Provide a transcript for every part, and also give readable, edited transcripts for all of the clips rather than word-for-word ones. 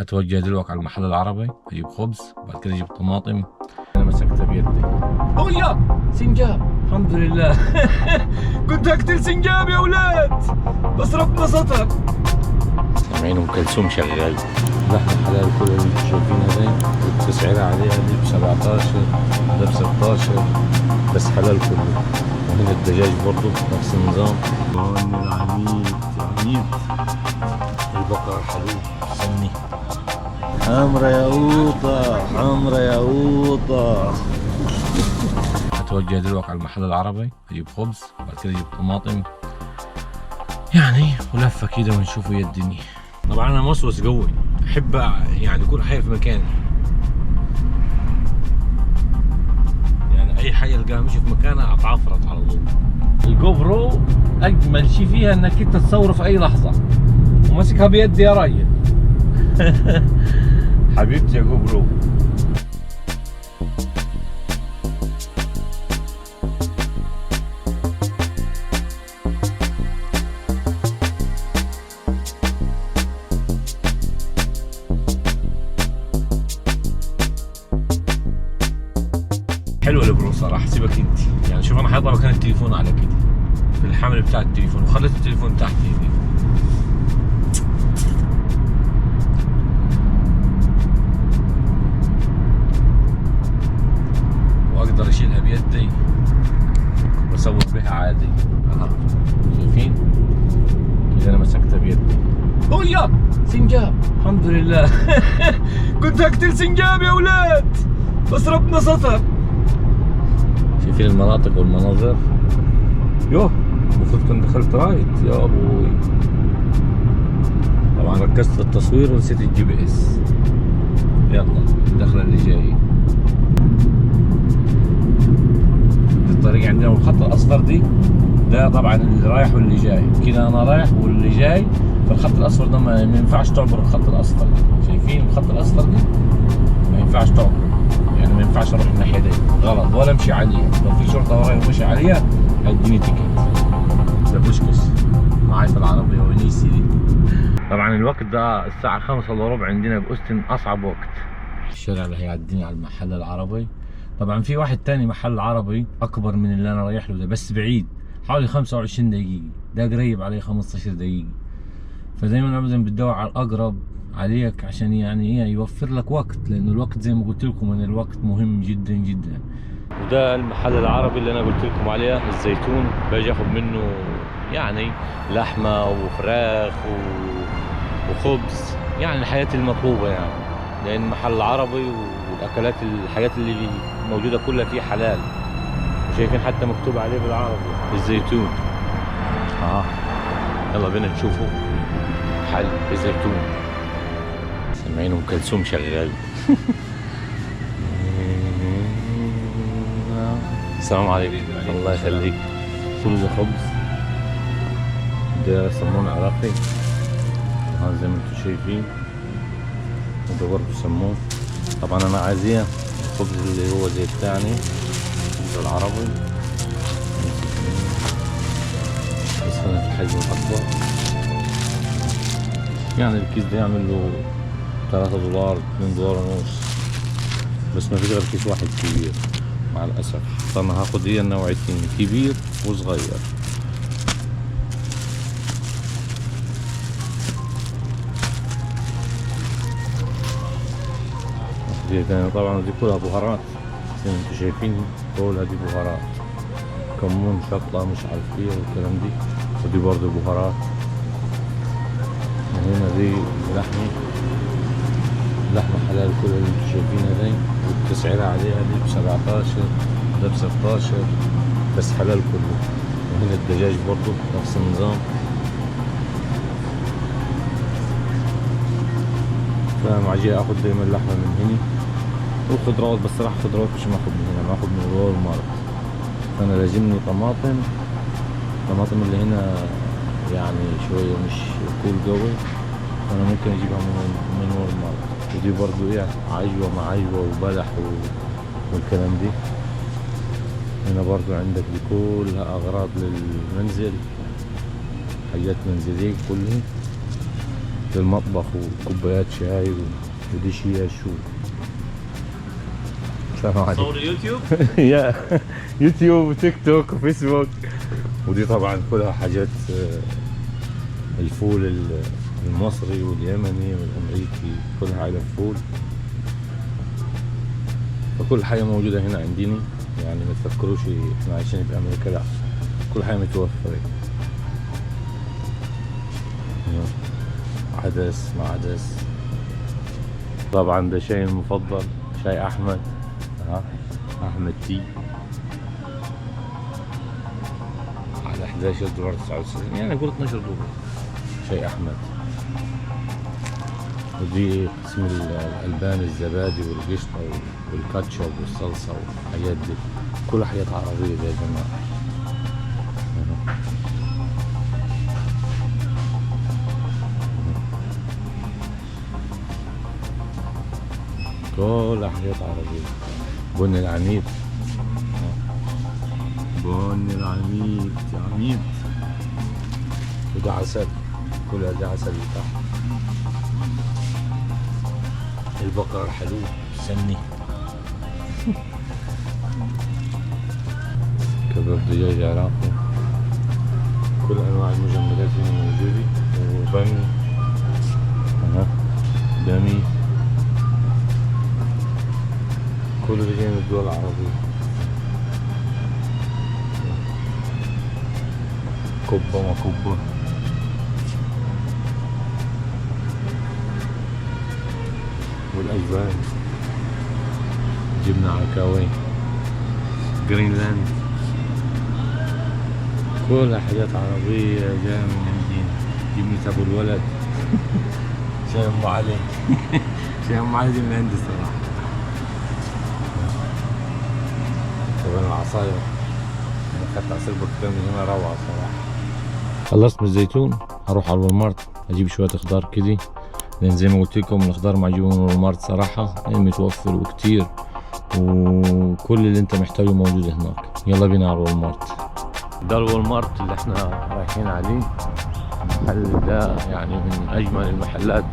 اتوجه دلوقتي على المحل العربي اجيب خبز، وبعد كده اجيب طماطم. انا مسكتها بيدي. يا سنجاب، الحمد لله. كنت اقتل سنجاب يا اولاد، بس ربنا ستر. سامعين ام كلثوم شغال. لحمة حلال كل اللي انتم شايفينها دي والتسعيرة عليها دي ب 17، ده ب 16، بس حلال كله. وهنا الدجاج برضه نفس النظام. العميد عميد البقرة الحلوب سمني حمرا يا قوطة، حمرا يا قوطة. اتوجه دلوقتي على المحل العربي اجيب خبز، وبعد كده اجيب طماطم يعني، ولفه كده ونشوف ايه الدنيا. طبعا انا موسوس قوي، احب يعني كل حاجة في مكاني، يعني اي حاجة القاها مش في مكانها اتعفرت على طول. ال GoPro اجمل شيء فيها انك انت تصوره في اي لحظة، وماسكها بيدي يا راجل. حبيبتي يا GoPro. حلوة ال Pro صراحة، سيبك انت يعني. شوف انا حاطه مكان التليفون على كده في الحمل بتاع التليفون، وخليت التليفون تحت ايدي. واقدر اشيلها بيدي واصور بها عادي. اها شايفين كده انا مسكتها بيدي. يا سنجاب، الحمد لله. كنت اقتل سنجاب يا اولاد، بس ربنا ستر. شايفين المناطق والمناظر؟ يوه المفروض كنت دخلت right يا ابوي. طبعا ركزت في التصوير ونسيت ال GPS. يلا الدخلة اللي جاي الطريق عندنا، والخط الاصفر دي ده طبعا اللي رايح واللي جاي. كده انا رايح واللي جاي، فالخط الاصفر ده ما ينفعش تعبر الخط الاصفر. شايفين الخط الاصفر دي ما ينفعش تعبر، يعني ما ينفعش اروح الناحية دي غلط، ولا امشي عليها. لو في شرطه وراي ومشي عليها هيديني ticket. ده بوشكش معاي في العربية ونيسي دي. طبعا الوقت ده الساعة 4:45 عندنا باوستن، اصعب وقت. الشارع اللي هيعديني على المحل العربي. طبعا في واحد تاني محل عربي اكبر من اللي انا رايح له ده، بس بعيد حوالي 25 دقيقة، ده قريب عليه 15 دقيقة. فدايما ابدا بتدور على الاقرب عليك عشان يعني ايه يوفر لك وقت، لانه الوقت زي ما قلت لكم ان الوقت مهم جدا جدا. وده المحل العربي اللي انا قلت لكم عليه، الزيتون، باجي اخد منه يعني لحمه وفراخ وخبز، يعني الحياة المطلوبة يعني، لان محل عربي والاكلات الحاجات اللي موجودة كلها فيه حلال. وشايفين حتى مكتوب عليه بالعربي الزيتون. يلا بينا نشوفه محل الزيتون. سامعين ام كلثوم شغال. السلام عليكم. الله يخليك. كل ده خبز، ده سمون عراقي ها زي ما انتم شايفين، وده برضه سمون. طبعا انا عايزيه الخبز اللي هو زي بتاعني الخبز العربي، بس هنا في الحجم الاكبر. يعني الكيس ده يعمل له 3 دولار، 2 دولار ونص، بس ما فيش غير كيس واحد كبير مع الاسف. فانا هاخد هي النوعيتين، كبير وصغير. دي طبعا دي كلها بهارات زي ما انتم شايفين، كلها دي بهارات، كمون، شطة، مش عارف ايه والكلام دي. ودي برضه بهارات. وهنا دي لحمة، لحمة حلال كل اللي انتم شايفينها دي، والتسعيرة عليها دي ب 17، ده ب 16، بس حلال كله. وهنا الدجاج برضه نفس النظام. فمعجيه اخد دايما اللحمة من هنا، والخضروات، بس صراحة خضروات مش ماخد من هنا، باخد من الوول مارت. فانا لازمني طماطم، الطماطم اللي هنا يعني شوية مش كول قوي، فانا ممكن اجيبها من وول مارت. ودي برضو ايه عجوه مع عجوه وبلح والكلام دي. هنا برضو عندك دي كلها اغراض للمنزل، حاجات منزلية كلها. المطبخ وكوبايات شاي ودي شيش و السلام عليكم. صور يوتيوب. يا يوتيوب وتيك توك وفيسبوك. ودي طبعا كلها حاجات الفول المصري واليمني والامريكي، كلها علب فول. فكل حاجة موجودة هنا عندنا، يعني ما تفكروش احنا عايشين في امريكا، لا، كل حاجة متوفرة. عدس مع عدس. طبعا ده شاي المفضل، شاي احمد. ها احمد tea على 11 دولار 99، يعني قول 12 دولار شاي احمد. ودي قسم الالبان، الزبادي والقشطه والكاتشب والصلصه والحاجات دي، كل حاجات عربية دي يا جماعة. أهو. كل حاجات عربية. بن العميد، بن العميد يا عميد. وده عسل، كل ده عسل اللي تحت. البقرة الحلوب سمني. كباب دجاج عراقي. كل انواع المجمدات هنا موجودة. وبامي، اها بامي، كله جاي من الدول العربية. كبة ما كبة. والأجبان، جبنة عكاوي، جرينلاند، كل حاجات عربية جاية من المدينة. جبنة أبو الولد، شاي أم علي. شاي أم علي دي من عندي الصراحة. طبعا العصاير، أنا خدت عصير برتقال من هنا روعة صراحة. خلصت من الزيتون، هروح على الوالمارت أجيب شوية خضار كده، لأن زي ما قلت لكم الخضار معجبة من الوالمارت صراحة، يعني متوفر وكتير وكل اللي انت محتاجه موجود هناك. يلا بينا على الوالمارت. ده الوالمارت اللي احنا رايحين عليه. المحل ده يعني من اجمل المحلات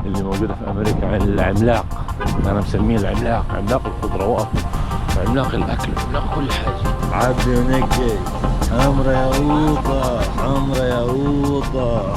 اللي موجودة في امريكا، العملاق. انا مسميه العملاق، عملاق الخضروات وعملاق الاكل وعملاق كل حاجة. عبي ونقي، حمرا يا قوطة، حمرا يا قوطة.